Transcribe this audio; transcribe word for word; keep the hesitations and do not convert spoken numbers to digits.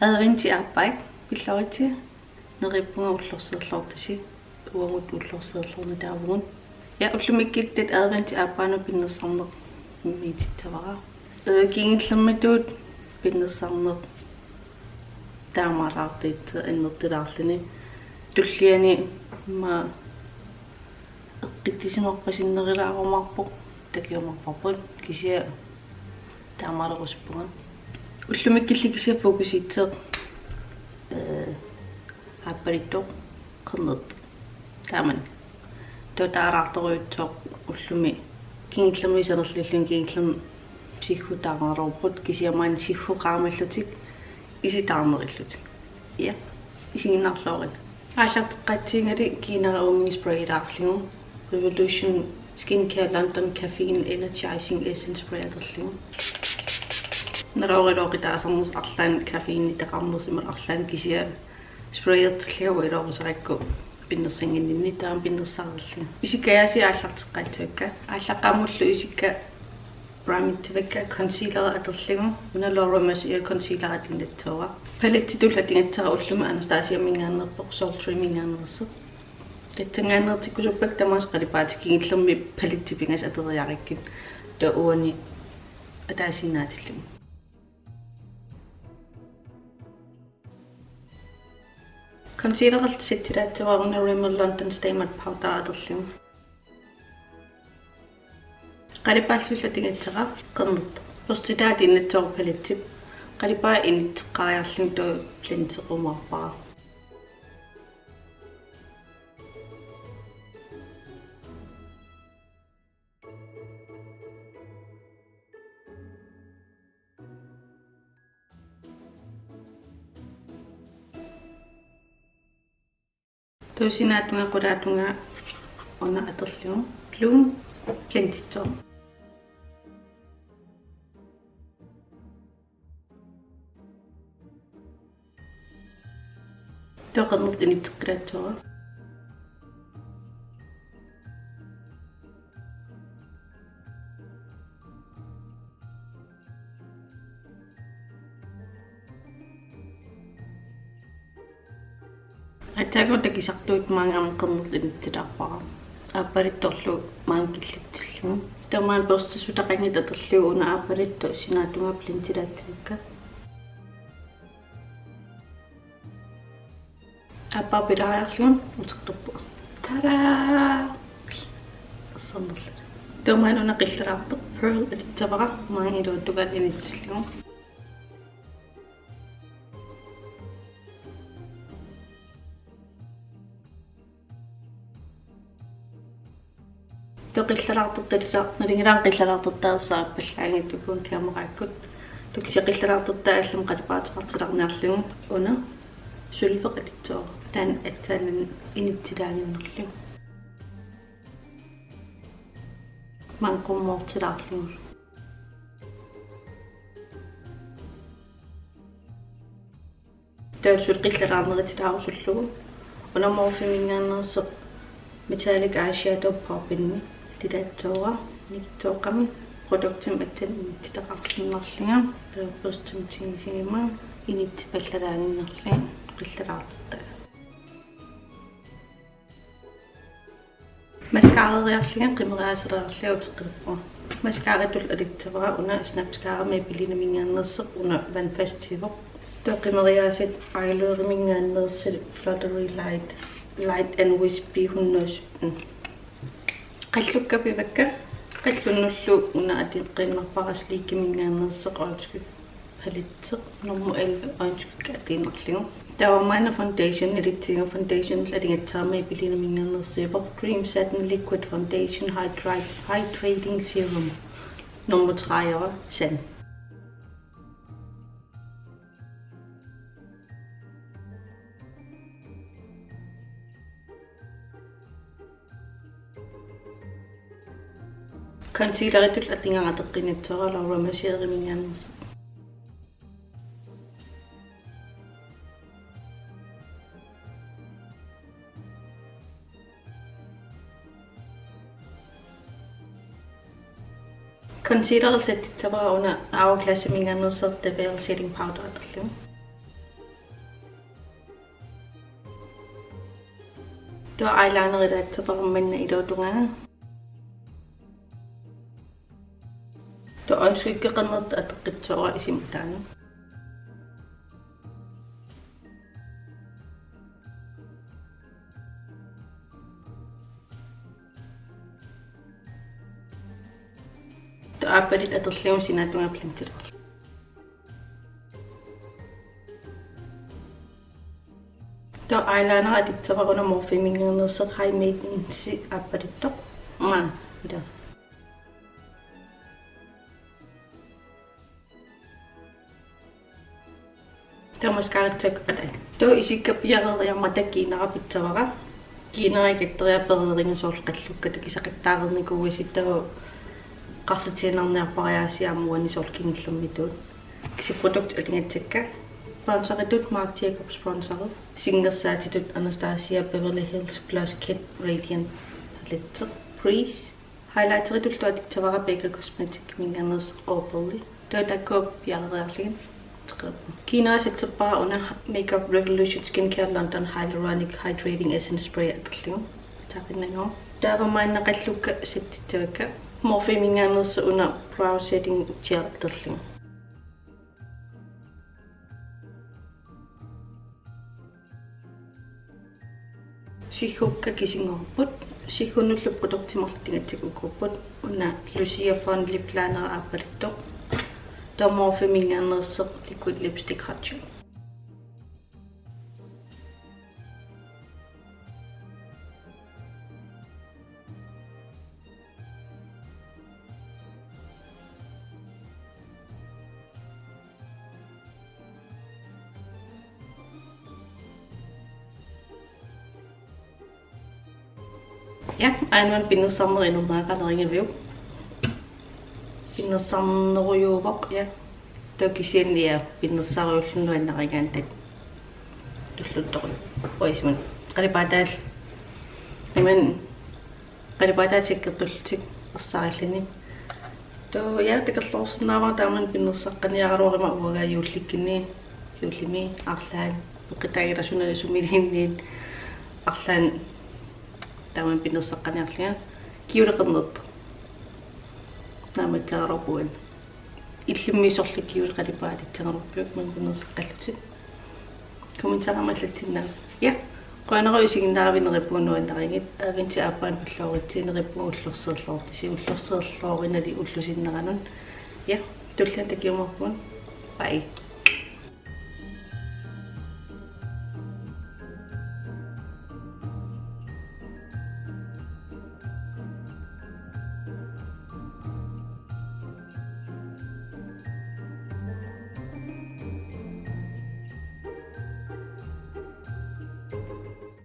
Adventi aappaa pilluaritsi. Neriuppunga ullorsiorluartasi, uagut ullorsiorluarnitaavugut. Ja, ullumikkut adventi aappaanut pinnersarneq immiutissavara. Ee, kingullermituut pinnersarneq taamaalaartuuvoq annertulaarluni. Tulliani immaqa eqqissisimappasinnerulaarumaarpoq, takujumaarparput, kisianni taamaalerusuppunga. Ullumikkulli kisianni fokusiuvoq, ee, aappaluttoq, qernertoq. Taamani. Taava taalaartorujussuuvoq ullumi kingullermi sanerlillun kingullermi siggutaarnerupput, kisianni maani siggut qaamallutik isitaarnerullutik. Ja, isiginnaarluarisi. Aallarteqqaassuungali kiinara uuminnga spraylaarlugu. Revolution Skincare London Caffeine Energizing Essence Spray atorlugu. Naluara iluaqutaasarnersoq arlaannik caffeinitaqarnersoq imaluunniit arlaannik, kisianni sprayertillugu iluarisarakku pinnersannginninni, taama pinnersaarlugu. Isikkajaasiit aallarteqqaassuakka. Aallaqqaammullu isikka primerissavakka, concealer atorlugu. Una Laura Mercier concealer atuinnassaanga. Palettitullu atugassara ullumi Anastasiaminngaanneerpoq, Sultryminngaanneersoq. Tassanngaanneertikkusuppakka tamaasa qalipaatit kingullermi paletti pingasut atoriarakkit. Taava uani ataasiinnaatillugu. Concealererlugu settilaassavara una Rimmel London Stay Matte Powder atorlugu. Qalipaallutillu atugassara qernertoq. Børstitaa atuinnassaanga palettip. Qalipaat initseqqaariarlugu taava blenderumaarpara. Taava sinaatungaa qulaatungaa una atorlugu Bloom blendittoq. Taava qernertoq initseqqilaassavara. Aatsaat takusartuutit maanga aamma qernertoq initsilaarpara. Aappaluttorlu maanga killissillugu. Taava maanga børsti sutaqanngitsoq atorlugu una aappaluttoq sinaatungaa blendilaassavakka. Aappaa pilaariarlugu utertorpunga. Tadaa! Ersernerlugu. Taava maanga una qillaraartoq Pearl atussavara maanga iluatungaanut inissillugu. Taava qillaraartortaq, nalingilaat qillaraartortaq saappallaanngitsukkut kameraakkut. Taava kisianni qillaraartortaq allamik qalipaateqartilaarniarlugu una Sølveq atussavara. Taanna aatsaannguaq initsilaaginnarlugu. Maanga qummoortilaarlugu. Taava suli qillaraarnerutilaarusullugu una Morpheminngaanneersoq Metallic Eyeshadow Pop-inni atussavara, nittoqqami produktimik aatsaat initsitaqarsinnarlunga. Taava børstimik tigusigama initsipallalaaginnarlunga qillaraartortaq. Mascarariarlunga qimeriaaseriarlunga uteqqippunga. Mascaratut atussavara una Snapscara Maybellineminngaanneersoq una vandfastiuvoq. Taava qimeriaasat Eylureminngaanneersoq Fluttery Light, Light and Wispy hundrede sytten. Qallukka pivakka, qallunnullu una atuinnarpara Sleekiminngaanneersoq øjenskygge paletteq nummer elleve øjenskygge atuinnarlugu. Taava maanna foundation atussavara, foundation atugassara Maybellineminngaanneersoq Dream Satin Liquid Foundation Hydra-, Hydrating Serum nummer tredive Sand. Concealeritut atugara atoqqinnissaara Laura Mercieriminngaanneersoq. Concealer settissavara una Hourglassiminngaanneersoq The Veil Setting Powder atorlugu. Taava eyelinerit aatsaat manna iluutungaa. Taava øjenskygge qernertoq atoqqissaanga isima taanna. Taava aappaluttoq atorlugu sinaatungaa blenderlugu. Taava eyeliner atussavara una Morpheminngaanneersoq High Maintenance aappaluttoq. Maa, ila. Taava mascara aatsaat. Taava isikka piareeriarmata kiinara pissavara. Kiinara ikatteriaat pereerinnga soorlu qallukka takusaqattaarnikuuasi, taava qarsitiinnarniarpariaasiit aamma uani soorlu kingullermituut. Kisianni produktit aningaasakka. Bronzeritut Marc Jacobs bronzeri. Singersaatitut Anastasia Beverly Hills Blush Kit Radiant Palette. Breeze. Highlighteritullu atussavara Becca Cosmeticsiminngaanneersoq Opal. Taava taakku piareeriarlugit. Kiinara setterpara una Makeup Revolution Skincare London Hyaluronic Hydrating Essence Spray atorlugu. Taqinnanngooq. Taava maanna qallukka settissavakka. Morpheminngaanneersoq una Brow Setting Gel atorlugu. Siggukka kisinngorput, siggunnullu produktit marluk aningaasakka ukuupput, una Lucia Fun Lip Liner aappaluttoq, taava Morpheminngaanneersoq Liquid Lipstick Hot Shot. Ja, aajuna pinnersarnera inerneraqalerigaviuk. Pinnersarnerujuuvoq, ja. Taava kisianni, ja, pinnersaarujuulluni nuannarigaanni taava tulluttorujuk. Oisimun. Qalipaataat. Iman qalipaataat sakkortullutik ersarilluni. Taava ja, takorloorsinnaavara taamani pinnersaqqaniaraluaruma uagut juullikkunni, juullimi arlaat, peqqutaagita suna sumiluunniit arlaanni taamani pinnersaqqaniarlunga. Kjole qernertoq. Naammassagaluarpunga. Illimmi soorlu kjole qalipaatit atussagaluarpiuk maani pinnersaqqallutit. Kommentarimi allassinnaavat. Ja. Qujanaq isiginnaaravit, neriuppunga nuannarigit. Adventip aappaanut pallooritsi, neriuppunga ullorsiorluartisi, ullorsiorluarinali ullup sinneranut. Ja. Tulliani takujumaarpugut. Bye.